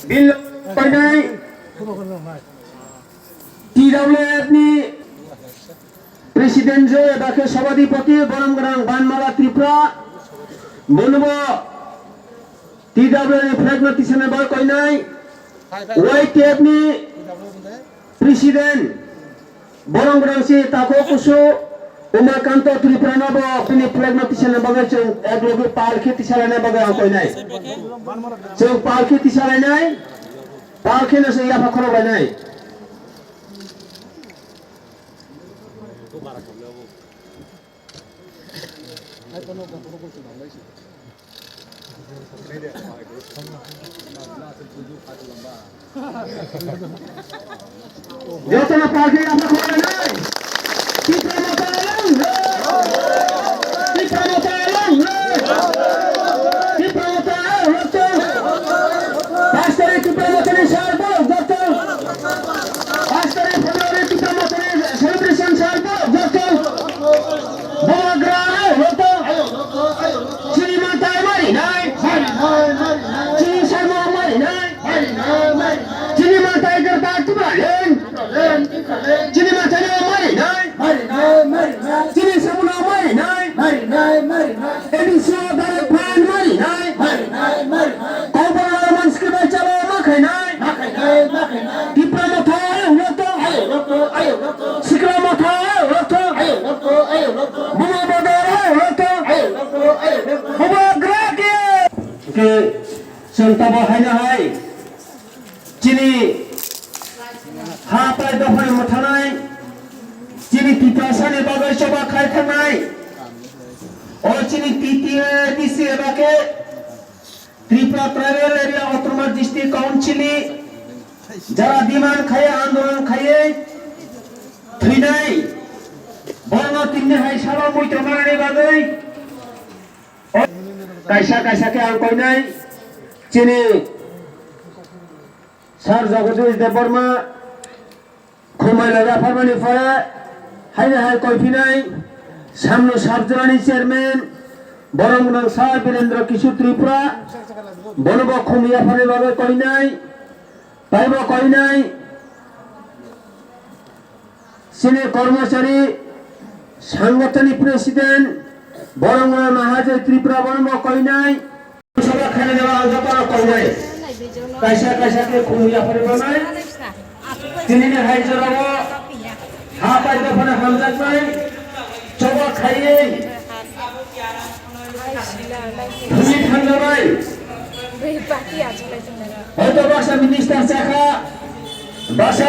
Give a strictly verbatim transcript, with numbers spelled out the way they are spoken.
Bini loge koinai T W F ni President jo eba khe Sabhadipati Borom Gwnang Banmala Tripura, bonobo T W F ni flag no tisana bai koinai, Y T F ni President Borom Gwnang si Takhuk Kusu Umakanto Tripura no bo bini flag no tisana bagwi chwng ek loge pal khe tisalaina bagwi ang koinai. Chwng pal khe tisalainai, pal khe no se yapha khorok lainai. Jotono pal khe yapha khorok lainai. Tipra Motha long live! Tipra Motha long live! Tipra Motha long live! Pash tarik Tipra Motha ni sal borok joto. Pash tarik February Tipra Motha ni celebration sal borok joto. Bubagra long live! Chini mantai marinai. Chini samo marinai. Chini mantai Greater Tipraland. Chini mantai no marinai. Chini samuno marinai. A D C o direct fund marinai. Kokborok Roman script bai chalo ma khainai. Tipra Motha ayuk rokto. Sikla Motha ayuk rokto. Buma Bodol ayuk rokto. Bubagra khe. Ke chwng tabo haino hai. Chini ha tai dophani mwthanai, chini Tiprasani bagwi choba khai thangnai, o chini T T A D C eba khe Tripura Tribal Area Autonomous District Council ni jara demand khai andolon khai thwinai, borno tinni hai salo muitu manani bagwi kaisa kaisa khe ang koinai chini Sir Jagadish Debbarma khumai lai yapharmani pore haino hai koiphinai samno sabjorani chairman borom gwnang Sir Birendra Kishore Tripura bonobo khum yapharni bagwi koinai taibo koinai. Chini kormochari sangatani president Boromgana Mahajoi Tripura bono koinai. Sabha khaina jaba ang jotono koinai. Kaisa kaisa khe khumui yaphari manai. Tinini hai jorao ha pai dophano hamjaknai. Choba khaiwi. Thwi thangjabai. Hoito baksa minister chakha, baksa